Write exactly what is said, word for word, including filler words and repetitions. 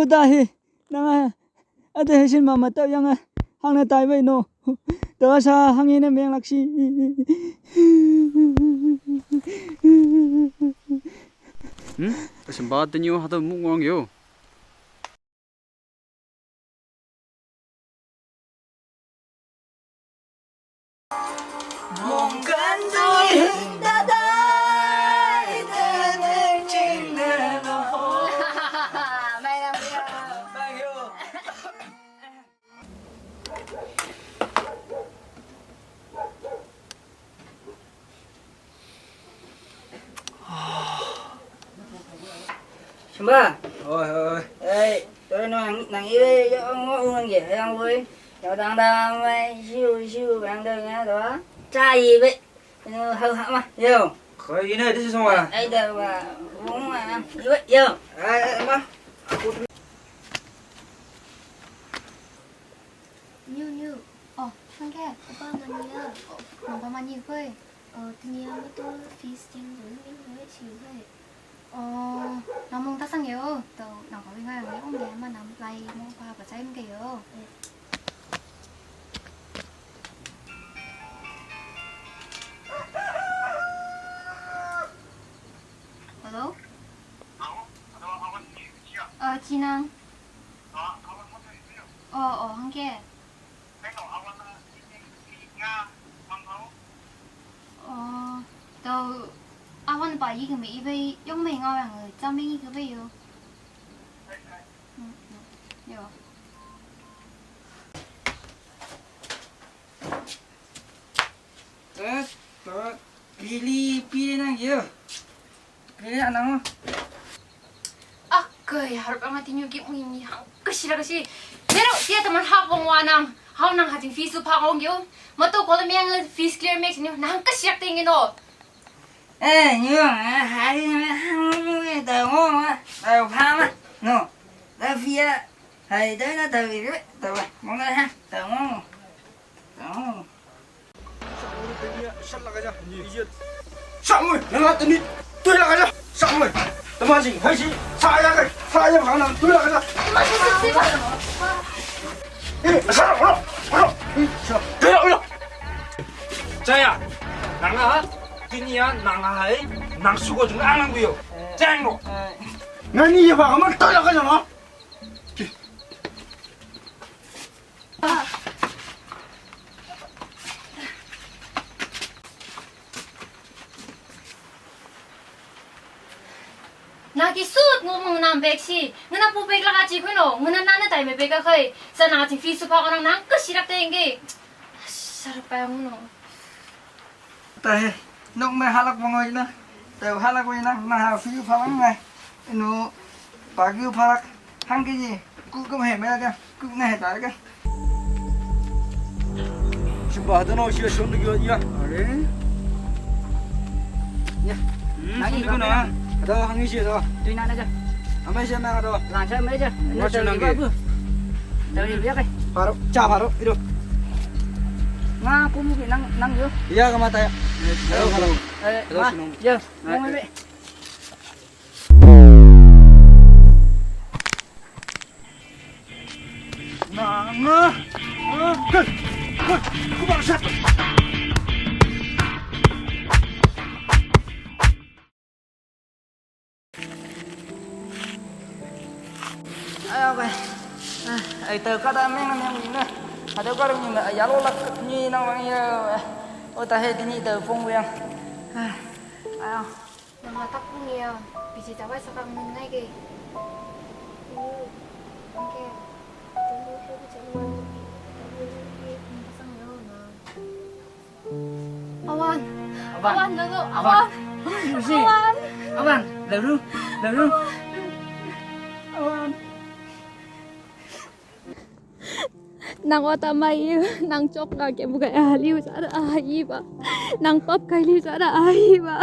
Uta hi, nang a, ate hi sin mama tau yang a, hang na tai bai no. Tawa sa hang ina meng lak si. Hmm? Asim ba te nyu hata mu ngong yo. Samba. Oi, oi, oi. Ei, tôi nói nang, nang iwe yo ngo nang ye, yang wei. Yo dang dang mai siu siu bang dang ya to. Cha iwe. Yo, hau ha ma. Yo. Khoi ina di song wa. Ei da wa. Wong ma. Iwe yo. Ai, ai, ma. Nyu, nyu. Ơ, hăng khe, opa mani ya. Ơ, nang pa mani koi. Ơ, tini ya ma to fees jeng ru min koi si koi. Ơ, nang mong ta sang yo. To, nang pa wing koi ang ye ong ye ma nang lai mong pa pa chai mong koi yo. Hello? Ơ, Chi Nang. Ơ, ơ, hăng khe. Ơ, tao awan pa yi kami ibai yong mai ngau yang, chăm mai yi kami yo. Yo. Ơ, ơ, pili, pili nang yo. Pili nang. Akai, harap ang ati nyu ki mui ni hang kasirak kasi. Pero, tia teman hak wong wanang. Hau nang hajing fees tu phak ong yo. Mato kolam yang fees clear mek sini. Nang kasirak tingin o. Eh, nyu, eh, hai, eh, hang, eh, tao ngong, eh, tao phang, eh, no. Tao fia, hai, tao na tao ri, tao, mong na ha, tao ngong, tao ngong. Sa mui, nang tuni, tui la kaja. Sa mui, tama jing, hai si, sa ya kai, sa ya phang nang, tui la kaja. Eh, sa, ro, ro, eh, sa, tui la, ro. Chaya, nang ha, tini ya, nang hai, nang suko jung ang nang kuyo. Chang ro. Ngani ya ba, kamu tui la kaja no. Naki sut ngomong nam bek si, ngana pu bek laka chi kuno, ngana nana tai me bek ka kai, sa naka chi fees tu phak nang nang kasirak tengge. Sarap pa yang no. Tahe, nok me halak bangoi na. Tahe halak bangoi na, na ha fiu phalang na. Inu, pagiu phalak, hang ke ye, ku ke he me ka, ku na he ta ka. Simba ta no, sia son de ya. Are. Ya. Hmm, nang son de na. Ada hang isi ta. Tu na na ja. Amai sia ma ta. Lan sa me ja. Wa su nang ke. Dari biar kai. Paro, cha paro, ido. Nga, kumu ki nang, nang yo. Iya, kamata ya. Hello, hello. Eh, hello, ma, Sunung. Yo, eh, mau eh. Mebe. Nanga. Eh, hei, hei, ku bangsat. Ayo, bai. Ah, ai tau kada meng na meng ni na. Ada kada ni na, ya lo lak ni nang wang ya. Oh, tahe tini tau pung yang. Ah, ayo. Nang atak pung ya. Bisi tawai sakang mun ngai ke. Ini, oke. Tunggu, tunggu, tunggu. Tunggu, tunggu. Pasang ya, nah. Awan. Awan. Awan, Lulu. Awan. Awan. Awan. Awan. Lulu. Lulu. Awan. Nang wata mai, nang chok nga ke bukai a liu sara a hi ba. Nang pap kai liu sara a hi ba.